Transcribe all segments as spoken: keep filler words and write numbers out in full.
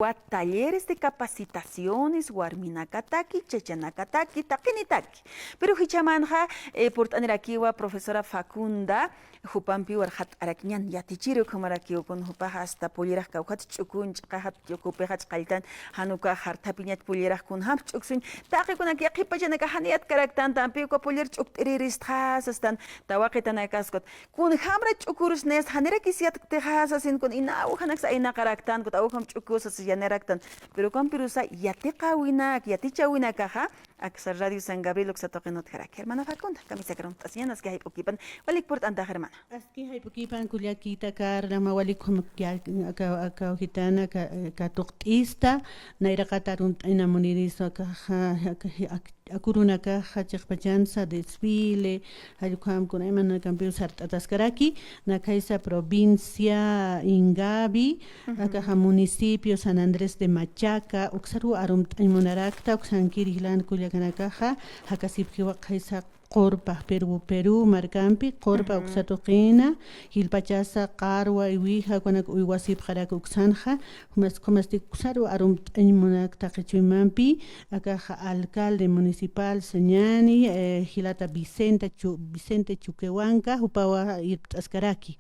Wa talleres de capacitaciones, warminakataki, chachanakataki, taqinitaki. Pero jichhamanxa, eh, purt'anirakiwa profesora Facunda, jupampiw arxat'arakñan, yatichiri ukhamarakiw, kun jupax hasta pullirax kawkhat ch'ukun, ch'aqaxat ch'ukupixach qalltan, jan ukax jarthapiñach pullirax kunjam ch'uksuñ, taqi kunak yaqhipachanaka jan yatkaraktan, tampi uka pullir ch'ukt'iriristxa sastan, tawaqitanakas ukat, kunjamra ch'ukurusnist, janirakis yatktixa sasin, kun inaw janak saynaqaraktan, ukat awjam ch'ukus sas yaniraktan. Pero ukampirusa yatiqäwinak, yatichäwinakaxa, aksa Radio San Gabriel uksa tuqin utjaraki. Hermana Facunda, kamisakar uñt'asiñan, aski jayp'ukipan, walik purt'antax, hermana. Aski jayp'ukipan, kullakita Carla, mä walik ukham, ya, aka, aka ujitan, aka, aka tuqt'ista, nayraqat arumt'ayna muniristu, aka, ja, aka, ja, ak-, akurunakaxa chiqpachansa desfile, jall ukham kuna imanakampiw sart'ataskaraki, nakhaysa provincia Ingavi, akaxa municipio San Andrés de Machaca, uksaruw arumt'añ munarakta, uksankir jilan kullakanakaxa, jakasipkiwa khaysa qurpa, Perú, Perú markampi, qurpa uksa tuqina, jilpachasa, qarwa, iwija, ukanak uywasipxarak uksanxa, jumas, jumasti uksaruw arumt'añ munarakta taqi chuymampi, akaxa alcalde municipal sañani, eh, jilata Vicenta Chu-, Vicente Chuquehuanca, jupawa irpt'askaraki.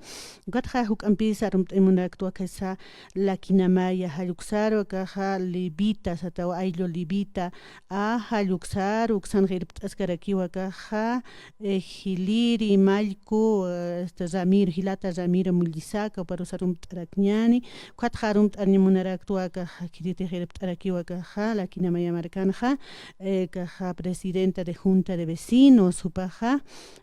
Ukatxa juk'ampisa arumt'añ munaraktwa khaysa Lakinamaya jall uksaru, akaxa Levita, satawa ayllu Levita, a jall uksaru, uksanxa irpt'askarakiwa akaxa, eh, Jiliri, Mallku, eh, este, Ramiro, jilata Ramiro Mullisaca, juparus arumt'arakñani, ukatxa arumt'añ munaraktwa akaxa, khiritix irpt'arakiwa akaxa, Lakinamaya markanxa, eh, akaxa presidenta de Junta de Vecinos, jupaxa,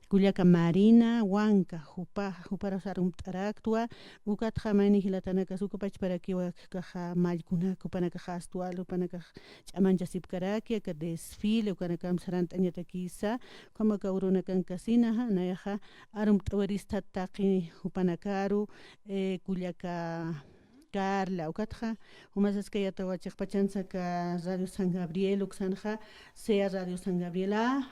kullaka Marina Huanca, jupa, juparus arumt'araktwa, ukatxa mayni jilatanakas uka pachparakiwa akaxa mallkunak, jupanakaxa astual, jupanakax ch'amanchasipkaraki, aka desfile, ukanakamp sarant'añatakisa, ukham aka urunakankasina, nayaxa arumt'awaristat taqi jupanakaru, eh, kullaka Carla, ukatxa, jumasaskayatawa chiqpachansa aka Radio San Gabriel, uksanxa, sea Radio San Gabriel A,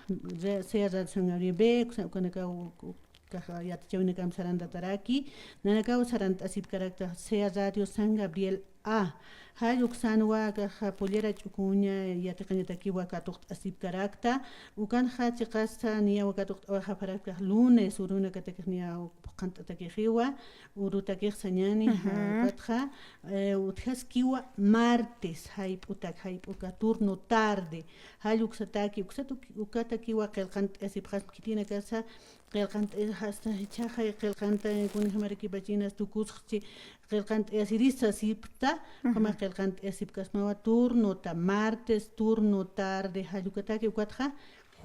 re-, sea Radio San Gabriel B, uksa-, ukanakaw, u-, u-, kaxa yatichäwinakamp sarantataraki, nanakaw sarant'asipkarakta, sea Radio San Gabriel A. Jall uksanwa akaxa pullira ch'ukuña yatiqañatakiwa katuqt'asipkarakta, ukanxa chiqasa niyawa katuqt'awayapxarakta, lunes urunakatakix niyaw phuqhant'atakixiwa, urutakix sañani, ukatxa, eh, utjaskiwa martes, jayp'utak, jayp'uka turno tarde, jall uksataki, uksat uk-, ukatakiwa qillqant'ayasipxasma khitinakasa, qillqant'ayasa, hasta jichhaxa qillqant'ay, kunjamarakipachinas tukusxchi, qillqant'ayasirisa sipxta, ukhama qillqant'ayasipkasmawa turnota, martes turno tarde, jall ukataki, ukatxa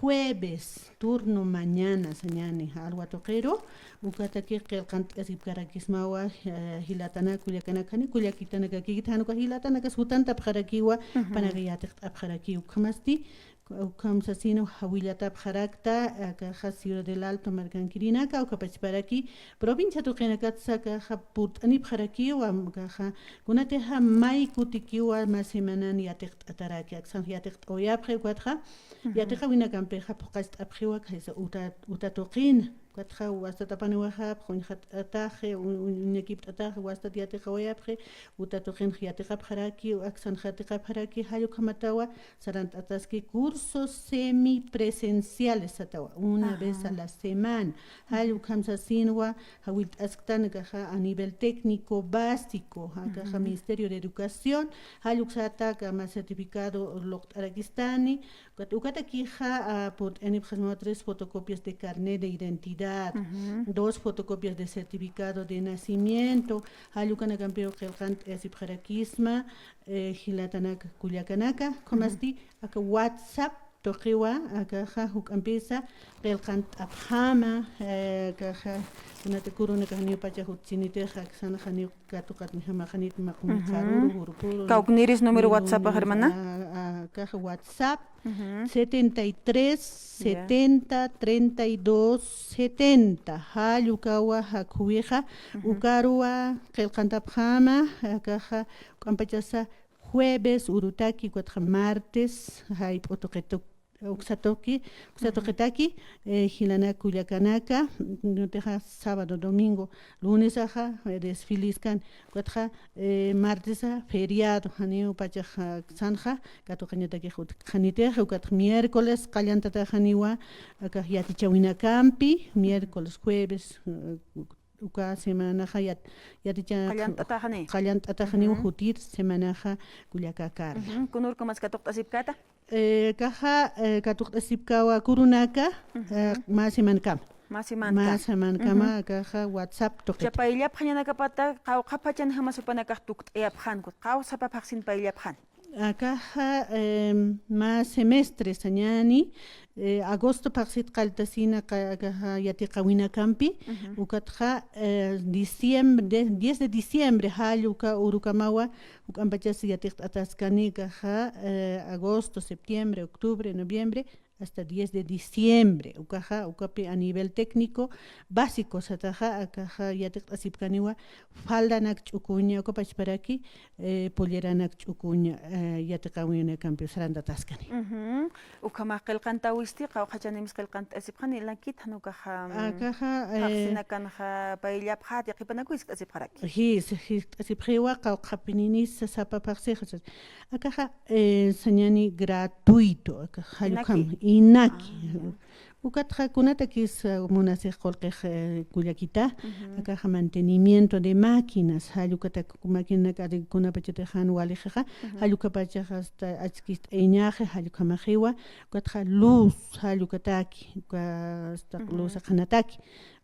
jueves turno mañana sañani, alwa tuqiru, ukataki qillqant'ayasipkarakismawa, eh, jilatanak, kullakanak, jani kullakitanakakikit, jan uka jilatanakas jutantapxarakiwa, jupanaka yatiqt'apxarakiw, ukhamasti, ukham sasina jawillatapxarakta, akaxa Ciudad del Alto markankirinaka, uka pachparaki, provincia tuqinakatsa akaxa purt'anipxarakiwa, akaxa, kunatixa may kutikiwa mä semanan yatiqt'ataraki, aksan yatiqt'awayapxi, ukatxa, yatiqawinakampixa phuqacht'apxiwa, khaysa uta, uta tuqina. Ukatxa wastat apaniwayapxi, uñjat'ataxi, u-, u-, uñakipt'ataxi, wastat yatiqawayapxi, uta tuqinx yatiqapxaraki, aksanx yatiqapxaraki, jall ukhamatawa, sarant'ataski cursos semipresenciales satawa, una vez a la semana. Jall ukham sasinwa, jawillt'asktan akaxa a nivel técnico básico, akaxa Ministerio de Educación, jall uksata aka mä certificado luqt'arakistani, Ukat-, ukatakixa, ah, purt'anipxasmawa tres fotocopias de carnet de identidad, dos fotocopias de certificado de nacimiento, jall ukanakampiw qillqant'ayasipxarakisma, eh, jilatanak kullakanaka, ukhamasti, aka WhatsApp tuqiwa, akaxa juk'ampisa, qillqant'apxama, eh, akaxa, kunata kurunakax janiw pacha jutsinitixa, aksanxa janiw katuqatnijamaxanit maqmixaruru, jurpuru. Kawkniris número WhatsApp, hermana. Ah, ah, akaxa WhatsApp, setenta y tres, setenta, treinta y dos, setenta. Jall ukawa jakhuwixa, ukaruwa qillqantapxama, akaxa juk'ampachasa jueves urutaki, ukatxa martes, jayp'u tuqitu Uksa tuqi, uksa tuqitaki, eh, jilanaka kullakanaka, nutixa sábado, domingo, lunesaxa, eh, desfiliskan, ukatxa, eh, martesa feriado, janiw pachax, ah, sanxa, katuqañataki jutxanitix, ukatxa miércoles, qallantataxaniwa, akax yatichawinakampi, miércoles, jueves, eh, uka semanaxa yat-, yaticha-, qallant'ataxani. Qallant'ataxaniwa jutir semanaxa kullakakar. Ujú. Kunurkumas katuqt'asipkata? Eh, akaxa, eh, katuqt'asipkawa kurunaka, eh, mä semankama. Mä semankama. Mä semankama, akaxa WhatsApp tuqita. Chapayllapxañanakapata, qawqha pachan jamas jupanakax tukt'ayapxanku, qaw sapa phaxsin payllapxan. Akaxa, em, mä semestre sañani, eh, agosto phaxsit qalltasina qa-, akaxa yatiqawinakampi, ukatxa, eh, diciembre, de-, diez de diciembre, jall uka urukamawa, juk'ampachas yatiqt'ataskani akaxa, eh, agosto, septiembre, octubre, noviembre, hasta diez de diciembre, ukaxa, ukapi a nivel técnico básico sataxa, akaxa yatiqt'asipkaniwa faldanak ch'ukuña, uka pachparaki, eh, polleranak ch'ukuña, eh, yatiqawinakampi sarantataskani. Ujú. Ukhamax qillqantäwisti, qawqhachanimis qillqant'asipxani, ilakit jan ukaxa, mm, akaxa, eh, phaxsinakanxa payllapxat, yaqhipanakwa jiskt'asipxaraki. Jis, jiskt'asipxiwa, qawqhapininis sapa phaxsixa. Akaxa, eh, sañani gratuito, akaxa jall ukham, inaki. Ah, ya. Ukatxa kunatakis, eh, munasix qullqix, eh, kullakita, akaxa mantenimiento de máquinas, jall ukatak máquinanak ari kunapachatix jan walixixa, jall ukapachax hasta achkist'ayañaxi, jall ukhamaxiwa, ukatxa luz, jall ukataki, uka hasta luz aqhanataki.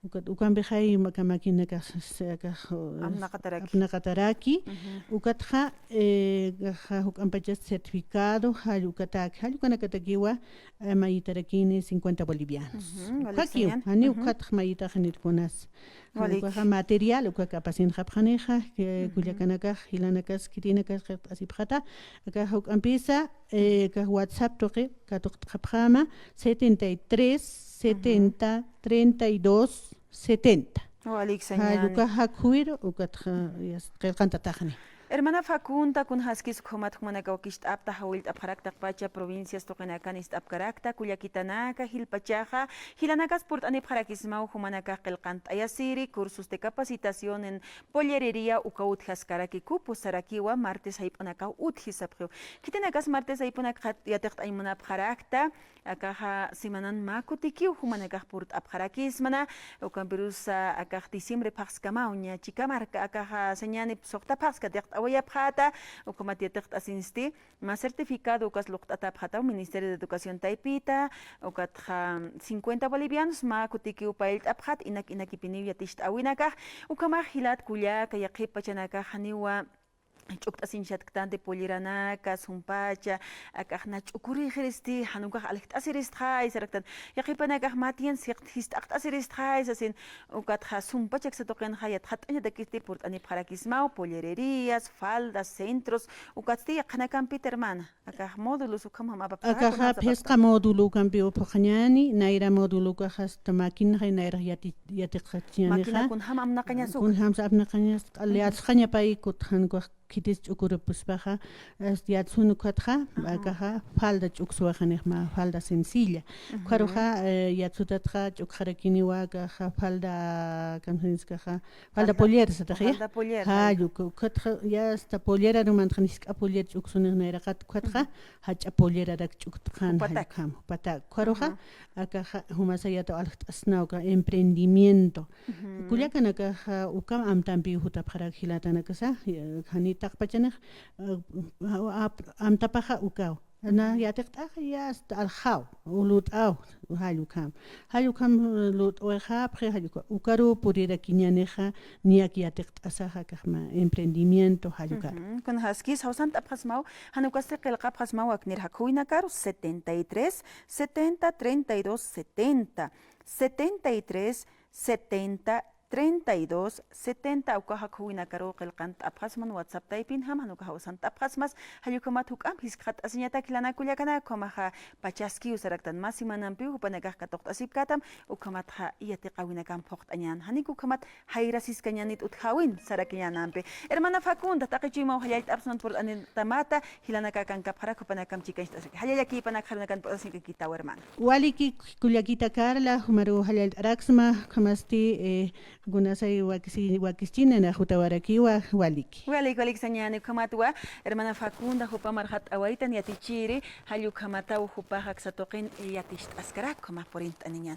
Ukat, ukampixay maka maquinakax, s-, akax, apnaqataraki. Apnaqataraki. Ukatxa, eh, akaxa juk'ampachas certificado, jall ukataki, jall ukanakatakiwa, eh, mayitarakini cincuenta bolivianos. Ujú, walik ukakiw, sañan. Janiw ukatx mayitaxanir kunas. Walik. Ukaxa material, ukak apasinxapxanixa, que kullakanakax, jilanakas, khitinakas qillqt'asipxata, akaxa juk'ampisa, eh, akax WhatsApp tuqi, katuqt'xapxama, setenta y tres, setenta, treinta y dos, setenta. Walik sañani. Jall uka jakhuwiru, ukatxa, yas, qillqantataxani. Hermana Facunda, kunjaskis ukhamat jumanakaw wakicht'apta, jawillt'apxarakta taqpacha provincias tuqinakan ist'apkarakta, kullakitanaka, jilpachaxa, jilanakas purt'anipxarakismaw jumanakax qillqant'ayasiri, cursos de capacitación en pollerería uka utjaskaraki, cupo sarakiwa, martes jayp'unakaw utji sapxiw. Khitinakas martes jayp'unakxa yatiqt'añ munapxarakta, akaxa semanan mä kutikiw jumanakax purt'apxarakismana, ukampirusa akax diciembre phaxskamaw ña chika marka akaxa sañani suxta phaxska yatiqt'awayapxäta, ukhamat yatiqt'asinsti, mä certificado ukas luqt'atapxätaw Ministerio de Educación taypita, ukatxa cincuenta bolivianos, mä kutikiw payllt'apxät, inak inakipiniw yaticht'äwinakax, ukhamax jilat kullaka, yaqhip pachanakax janiwa, ch'ukt'asiñchatktanti polleranaka, sumpacha, akax na ch'ukurixiristi, jan ukax aljt'asiristxay saraktan. Yaqhipanakax mä tienda jist'aqt'asiristxay sasin, ukatxa sumpachak satuqinxa yatxatt'añatakisti purt'anipxarakismaw, pollererías, faldas, centros, ukatsti yaqhanakampit hermana. Akax módulos ukham jam apapxarakta. Akaxa phisqa módulo ukampiw phuqhañäni, nayra módulo ukax hasta maquinxa nayrax yati-, yatiqachiñänixa. Maquina kunjam apnaqañas uka. Kunjamsa apnaqañas, q'al yasxañapay kutxan ukax khitis ch'ukurupuspaxa, este, yatsun ukatxa, akaxa falda ch'ukswaxanix mä falda sencilla. Ujú. Ukharuxa, eh, yatsutatxa ch'ukxarakiniwa akaxa falda, kamsaniskaxa, falda pollera sataxi. Falda pollera. Jall uka, ukatxa, ya hasta pollera rumantxa, nisk'a pollera ch'uksunix nayraqat, ukatxa, jach'a pollerarak ch'uktxan, jall ukham, jupatak. Ukharuxa, akaxa, jumasa yatiw aljt'asna uka emprendimiento. Ujú. Kullakanakaxa, ukam amtampiw jutapxarak jilatanakasa, eh, jani taqpachanix, eh, ap-, amtapaxa ukaw. Na yatiqt'axa ya hasta aljaw, u lut'aw, jall ukham. Jall ukham, eh, lut'awayxapxi, jall uka-, ukaru purirakiñänixa, niyak yatiqt'asaxa, akax mä emprendimiento, jall ukar. Ujú, kunjaskis, jawsant'apxasmaw, jan ukasti qillqapxasmaw, waknir jakhuwinakaru, setenta y tres, setenta, treinta y dos, setenta, setenta y tres, setenta, treinta y dos setenta, ukaxa khuwinakaru qillqant'apxasman WhatsApp taypinjam, jan ukaxa usant'apxasmas, jall ukhamat juk'amp jiskxat'asiñatak jilanaka kullakanaka, ukhamaxa pachaskiw saraktan mä semanampiw jupanakax katuqt'asipkätam, ukhamatxa yatiqäwinakamp phuqt'añän, janik ukhamat jayrasiskañänit utjäwin sarakiñänampi. Hermana Facunda, taqi chuymaw jallallt'apxsman purt'anitamata, jilanaka akankapxarak, jupanakamp chikancht'asiraki. Jallallakïpanakxa arunakant purt'asiñakakitaw, hermana. Waliki kullakita Carla, jumaru jallallt'araksma, ukhamasti, eh, kunasay wakisi-, wakischini na jutawarakiwa, waliki. Walik, walik sañäni, ukhamatwa, hermana Facunda, jupa marxat'awaytan yatichiri, jall ukhamataw jupax aksa tuqin, eh, yaticht'askarak, ukhamax purint'aniñän.